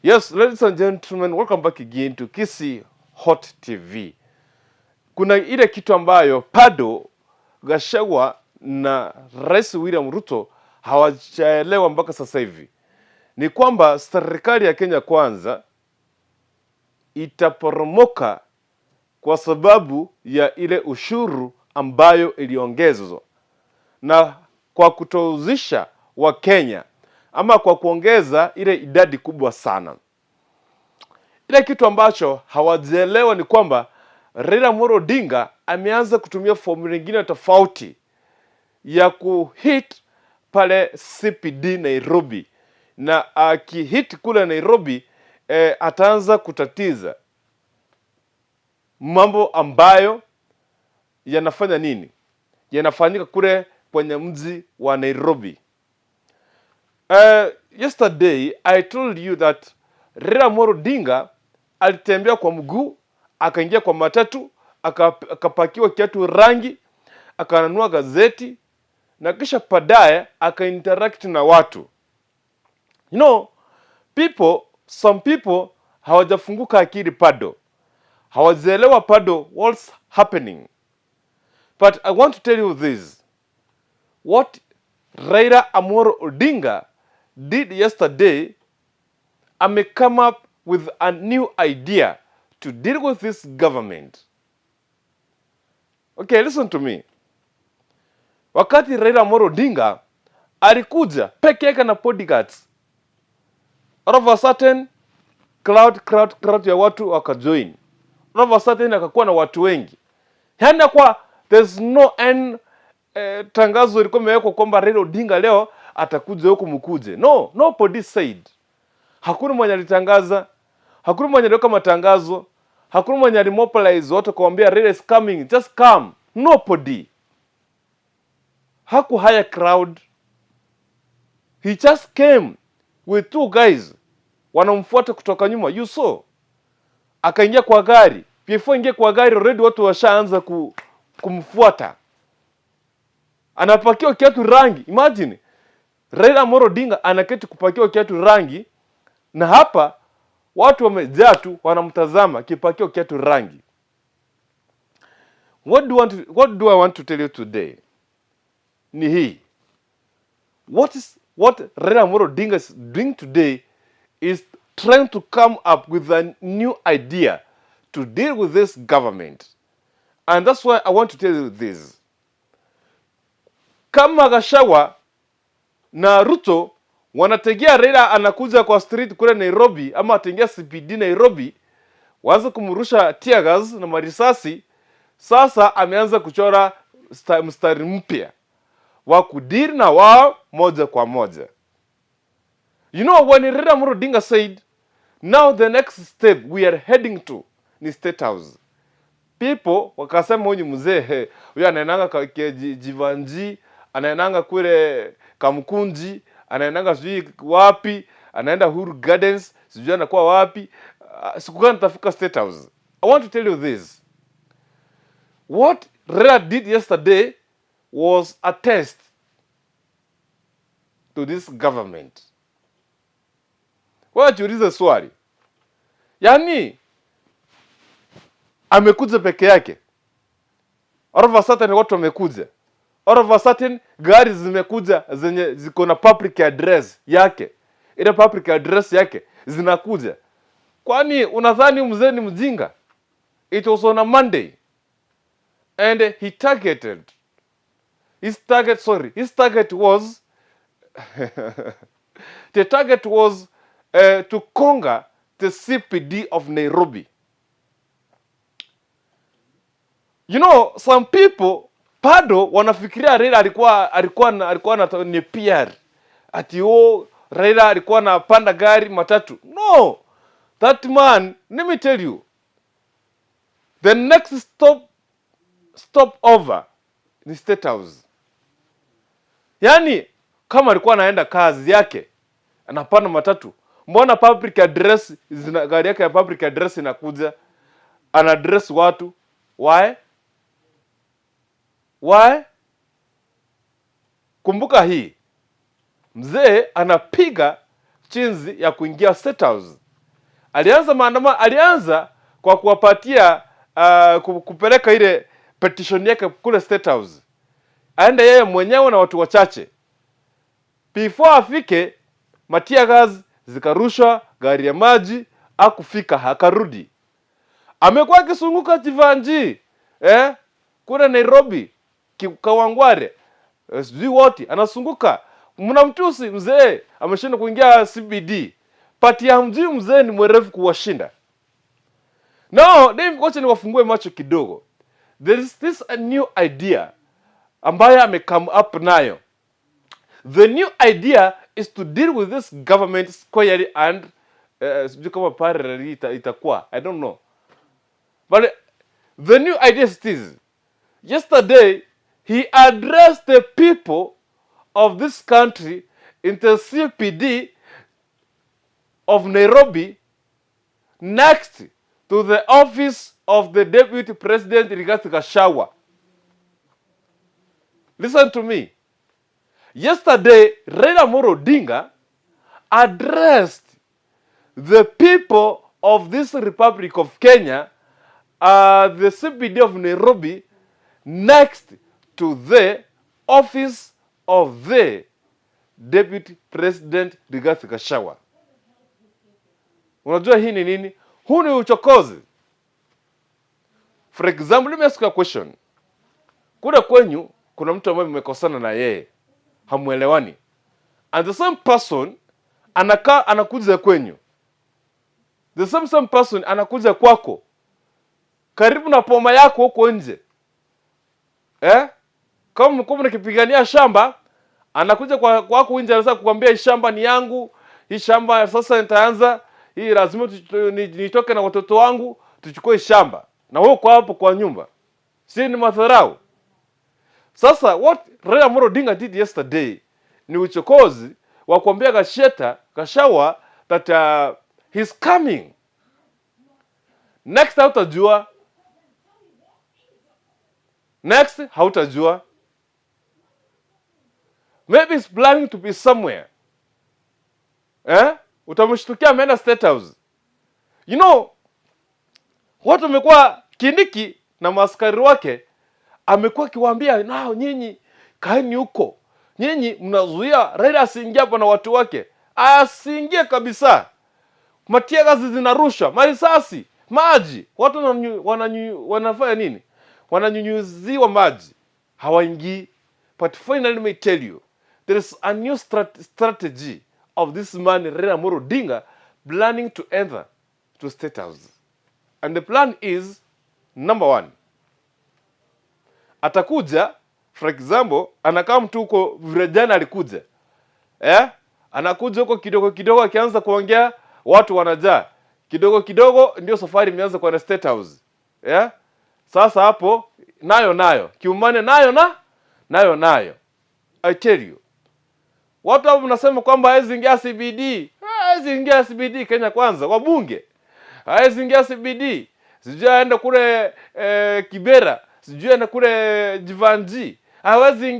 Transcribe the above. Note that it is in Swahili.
Yes, ladies and gentlemen, welcome back again to Kisii Hot TV. Kuna ile kitu ambayo bado Gachagua na Rais William Ruto hawajaelewa mpaka sasa hivi ni kwamba serikali ya Kenya Kwanza itaporomoka kwa sababu ya ile ushuru ambayo iliongezwa na kwa kutouzisha Wakenya ama kwa kuongeza ile idadi kubwa sana. Ile kitu ambacho hawajaelewa ni kwamba Raila Amolo Odinga ameanza kutumia fomu nyingine tofauti ya kuhit pale CBD Nairobi, na akihit kule Nairobi, ataanza kutatiza mambo ambayo yanafanya nini, yanafanyika kule kwenye mji wa Nairobi. Yesterday I told you that Raila Amolo Odinga alitembea kwa mguu, akaingia kwa matatu, akapakiwa kiatu rangi, akanunua gazeti na kisha baadaye akainteract na watu. People, some people hawajafunguka akili bado, hawajaelewa bado what's happening. But I want to tell you this. What Raila Amolo Odinga did yesterday, ame come up with a new idea to deal with this government. Okay, listen to me. Wakati Raila Amolo Odinga alikuja peke yake na bodyguards, all of a sudden crowd, crowd, crowd ya watu wakajoin. All of a sudden akakuwa na watu wengi, yaani kwa there's no end. Tangazo ilikuwa imewekwa kwamba Raila Odinga leo atakuja huku, mkuje. No, nobody said. Hakuna mwenye alitangaza, hakuna mwenye aliweka matangazo, hakuna mwenye alimobilize watu kuambia Raila is coming, just come. Nobody. Haku hire crowd. He just came with two guys wanamfuata kutoka nyuma. You saw. Akaingia kwa gari. Before ingia kwa gari, already watu washaanza kumfuata. Anapakiwa kiatu rangi. Imagine Raila Amolo Odinga anaketi kupakiwa kiatu rangi, na hapa watu wamejaa tu wanamtazama akipakiwa kiatu rangi. What do I want to tell you today? Ni hii. What Raila Amolo Odinga is doing today is trying to come up with a new idea to deal with this government. And that's why I want to tell you this. Kama Gachagua na Ruto wanategea Raila anakuja kwa street kule Nairobi ama ataingia CBD Nairobi, waanze kumrusha tear gas na marisasi. Sasa ameanza kuchora mstari mpya wa kudeal na wao moja kwa moja. When Raila Amolo Odinga said, "Now the next step we are heading to ni State House." People wakasema, huyu mzee, huyu anaendanga Jeevanjee, anaendanga kule Kamkunji, anaendanga sijui wapi, anaenda Uhuru Gardens, sijui anakuwa wapi. Siku gani atafika State House? I want to tell you this. What Raila did yesterday was a test to this government. Wewe jiulize swali, yaani amekuja peke yake, all of a sudden watu wamekuja, all of a sudden gari zimekuja zenye ziko na public address yake, ile public address yake zinakuja. Kwani unadhani mzee ni mjinga? It was on a Monday and he targeted his target, sorry, his target was, the target was to conquer the CBD of Nairobi. Some people bado wanafikiria Raila alikuwa ni PR. Ati, oh, Raila alikuwa anapanda gari matatu. No. That man, let me tell you. The next stop over ni State House. Yaani kama alikuwa anaenda kazi yake anapanda matatu, mbona public address gari yake ya public address inakuja ana address watu? Why? Why? Kumbuka hii, mzee anapiga chinzi ya kuingia State House. Alianza maandamano, alianza kwa kuwapatia kupeleka ile petition yake kule State House, aende yeye mwenyewe na watu wachache. Before afike, matear gas zikarushwa, gari ya maji, akufika akarudi. Amekuwa akizunguka Jeevanjee, kule Nairobi, Kawangware, sijui wote anazunguka. Mnamtusi mzee, ameshinda kuingia CBD. Pati ya mjui mzee ni mwerevu kuwashinda. No, wacha niwafungue macho kidogo. There is this a new idea ambayo ame come up nayo. The new idea is to deal with this government squarely and sijui kama parallel itakuwa, I don't know. But the new idea is this. Yesterday, he addressed the people of this country in the CBD of Nairobi next to the office of the Deputy President Rigathi Gachagua. Listen to me. Yesterday, Raila Amolo Odinga addressed the people of this Republic of Kenya, the CBD of Nairobi, next to the office of the Deputy President Rigathi Gachagua. Unajua hii ni nini? Huu ni uchokozi. For example, let me ask you a question. Kule kwenyu kuna mtu ambaye mmekosana na yeye, hamuelewani, and the same person anakaa anakuja kwenyu, the same person anakuja kwako karibu na poma yako huko nje, eh? Kama mlikuwa mnakipigania shamba, anakuja kwa kwako nje, anaweza kukwambia hii shamba ni yangu, hii shamba sasa nitaanza hii, lazima nitoke na watoto wangu tuchukue shamba, na wewe uko hapo kwa nyumba, si ni madharau? Sasa what Raila Amolo Odinga did yesterday ni uchokozi wa kuambia Gacheta Gachagua that he's coming next. Hautajua next, hautajua. Maybe he's planning to be somewhere, eh? Utamshtukia ameenda State House. Watu wamekuwa Kindiki na maaskari wake amekuwa akiwaambia nao, nyinyi kaeni huko, nyinyi mnazuia Raila asiingie hapa na watu wake, asiingie kabisa. Matear gas zinarushwa, marisasi, maji, watu wanafanya nini? Wananyunyuziwa maji, hawaingii. But finally, let me tell you, there is a new strategy of this man Raila Amolo Odinga planning to enter to State House. And the plan is, number one, atakuja, for example, anakaa mtu huko vile jana alikuja, eh? Anakuja huko kidogo kidogo, akianza kuongea watu wanajaa kidogo kidogo, ndio safari imeanza kwenda State House, eh? Sasa hapo nayo nayo kiumane nayo na nayo nayo, I tell you, watu hapo mnasema kwamba hawezi ingia CBD, hawezi ingia CBD Kenya Kwanza, wabunge hawezi ingia CBD, sijui aende kule Kibera, sijui aende kule Jeevanjee, hawezi ingia.